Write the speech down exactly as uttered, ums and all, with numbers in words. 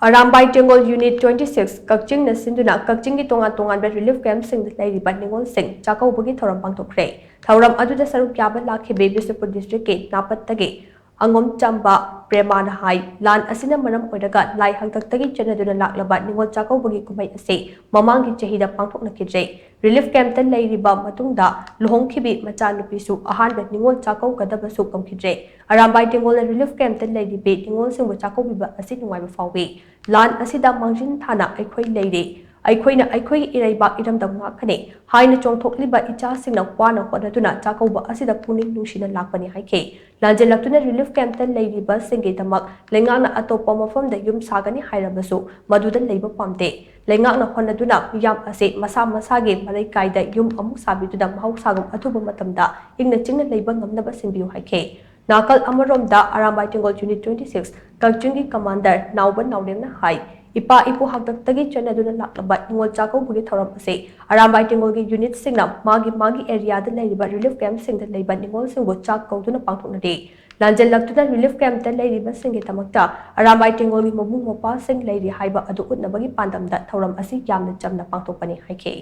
Arambai ꯇꯦꯡꯒꯣꯜ unit twenty six ꯀꯛꯆꯤꯡꯅ ꯁꯤꯟꯗꯨꯅ ꯀꯛꯆꯤꯡꯒꯤ ꯇꯣꯉꯥꯟ ꯇꯣꯉꯥꯟꯕ relief camp ꯁꯤꯡꯗ ꯂꯩꯔꯤꯕ ꯅꯤꯉꯣꯜꯁꯤꯡ ꯆꯥꯛꯀꯧꯕꯒꯤ ꯊꯧꯔꯝ ꯄꯥꯡꯊꯣꯛꯈ꯭ꯔꯦ꯫ ꯊꯧꯔꯝ ꯑꯗꯨꯗ ꯁꯔꯨꯛ ꯌꯥꯕ ꯂꯥꯛꯈꯤꯕ ꯕꯤꯁꯅꯨꯄꯨꯔ district ꯀꯤ ꯅꯥꯄꯠꯇꯒꯤ ꯑꯉꯣꯝ ꯆꯝꯕ ꯄ꯭ꯔꯦꯃꯥꯅ ꯍꯥꯏ, ꯂꯥꯟ ꯑꯁꯤꯅ ꯃꯔꯝ ꯑꯣꯏꯔꯒ ꯂꯥꯏ ꯍꯥꯛꯇꯛꯇꯒꯤ ꯆꯠꯅꯗꯨꯅ ꯂꯥꯛꯂꯕ ꯅꯤꯉꯣꯜ ꯆꯥꯛꯀꯧꯕꯒꯤ ꯀꯨꯝꯍꯩ ꯑꯁꯤ ꯃꯃꯥꯡꯒꯤ ꯆꯍꯤꯗ ꯄꯥꯡꯊꯣꯛꯅꯈꯤꯗ꯭ꯔꯦ꯫ Relief camp ꯇ ꯂꯩꯔꯤꯕ ꯃꯇꯨꯡꯗ ꯂꯨꯍꯣꯡꯈꯤꯕꯤ ꯃꯆꯥꯅꯨꯄꯤꯁꯨ ꯑꯍꯥꯟꯕ ꯅꯤꯉꯣꯜ ꯆꯥꯛꯀꯧꯒꯗꯕꯁꯨ ꯉꯝꯈꯤꯗ꯭ꯔꯦ꯫ ꯑꯔꯥꯝꯕꯥꯏ ꯇꯦꯡꯒꯣꯜꯅ relief camp ꯇ ꯂꯩꯔꯤꯕꯤ ꯅꯤꯉꯣꯜꯁꯤꯡꯕꯨ ꯆꯥꯛꯀꯧꯕꯤꯕ ꯑꯁꯤ ꯅꯨꯡꯉꯥꯏꯕ ꯐꯥꯎꯏ꯫ ꯂꯥꯟ ꯑꯁꯤꯗ ꯃꯥꯡꯖꯤꯟ ꯊꯥꯅ ꯑꯩꯈꯣꯏ ꯂꯩꯔꯤ꯫ ꯑꯩꯈꯣꯏꯅ ꯑꯩꯈꯣꯏꯒꯤ ꯏꯔꯩꯕꯥꯛ ꯏꯔꯝꯗꯝ ꯉꯥꯛꯀꯅꯤ ꯍꯥꯏꯅ ꯆꯣꯡꯊꯣꯛꯂꯤꯕ ꯏꯆꯥꯁꯤꯡꯅ ꯋꯥꯅ ꯍꯣꯠꯅꯗꯨꯅ ꯆꯥꯛꯀꯧꯕ ꯑꯁꯤꯗ ꯄꯨꯛꯅꯤꯡ ꯅꯨꯡꯁꯤꯅ ꯂꯥꯛꯄꯅꯤ ꯍꯥꯏꯈꯤ꯫ ꯂꯥꯟꯖꯦꯜꯂꯛꯇꯨꯅ relief camp ꯇ ꯂꯩꯔꯤꯕꯁꯤꯡꯒꯤꯗꯃꯛ ꯂꯩꯉꯥꯛꯅ ꯑꯇꯣꯞꯄ ꯃꯐꯝꯗ ꯌꯨꯝ ꯁꯥꯒꯅꯤ ꯍꯥꯏꯔꯕꯁꯨ ꯃꯗꯨꯗ ꯂꯩꯕ ꯄꯥꯝꯗꯦ꯫ ꯂꯩꯉꯥꯛꯅ ꯍꯣꯠꯅꯗꯨꯅ ꯃꯤꯌꯥꯝ ꯑꯁꯤ ꯃꯁꯥ ꯃꯁꯥꯒꯤ ꯃꯔꯩꯀꯥꯏꯗ ꯌꯨꯝ ꯑꯃꯨꯛ ꯁꯥꯕꯤꯗꯨꯅ ꯃꯍꯧꯁꯥꯒꯨꯝ ꯑꯊꯨꯕ ꯃꯇꯝꯗ ꯏꯪꯅ ꯆꯤꯛꯅ ꯂꯩꯕ ꯉꯝꯅꯕ ꯁꯤꯟꯕꯤꯌꯨ ꯍꯥꯏꯈꯤ꯫ ꯅꯥꯀꯜ ꯑꯃꯔꯣꯝꯗ ꯑꯔꯥꯝꯕꯥꯏ ꯇꯦꯡꯒꯣꯜ ꯌꯨꯅꯤꯠ twenty six ꯀꯛꯆꯤꯡꯒꯤ commander ꯅꯥꯎꯕ ꯅꯥꯎꯔꯦꯝꯅ ꯍꯥꯏ, ꯏꯄꯥ ꯏꯄꯨ ꯍꯥꯛꯇꯛꯇꯒꯤ ꯆꯠꯅꯗꯨꯅ ꯂꯥꯛꯂꯕ ꯅꯤꯉꯣꯜ ꯆꯥꯛꯀꯧꯕꯒꯤ ꯊꯧꯔꯝ ꯑꯁꯤ ꯑꯔꯥꯝꯕꯥꯏ ꯇꯦꯡꯒꯣꯜꯒꯤ ꯌꯨꯅꯤꯠꯁꯤꯡꯅ ꯃꯥꯒꯤ ꯃꯥꯒꯤ area ꯗ ꯂꯩꯔꯤꯕ relief camp ꯁꯤꯡꯗ ꯂꯩꯕ ꯅꯤꯉꯣꯜꯁꯤꯡꯕꯨ ꯆꯥꯛ ꯀꯧꯗꯨꯅ ꯄꯥꯡꯊꯣꯛꯅꯔꯤ꯫ ꯂꯥꯟꯖꯦꯜꯂꯛꯇꯨꯅ relief camp ꯇ ꯂꯩꯔꯤꯕꯁꯤꯡꯒꯤꯗꯃꯛꯇ ꯑꯔꯥꯝꯕꯥꯏ ꯇꯦꯡꯒꯣꯜꯒꯤ ꯃꯕꯨꯡ ꯃꯧꯄ꯭ꯋꯥꯁꯤꯡ ꯂꯩꯔꯤ ꯍꯥꯏꯕ ꯑꯗꯨ ꯎꯠꯅꯕꯒꯤ ꯄꯥꯟꯗꯝꯗ ꯊꯧꯔꯝ ꯑꯁꯤ ꯌꯥꯝꯅ ꯆꯝꯅ ꯄꯥꯡꯊꯣꯛꯄꯅꯤ ꯍꯥꯏꯈꯤ꯫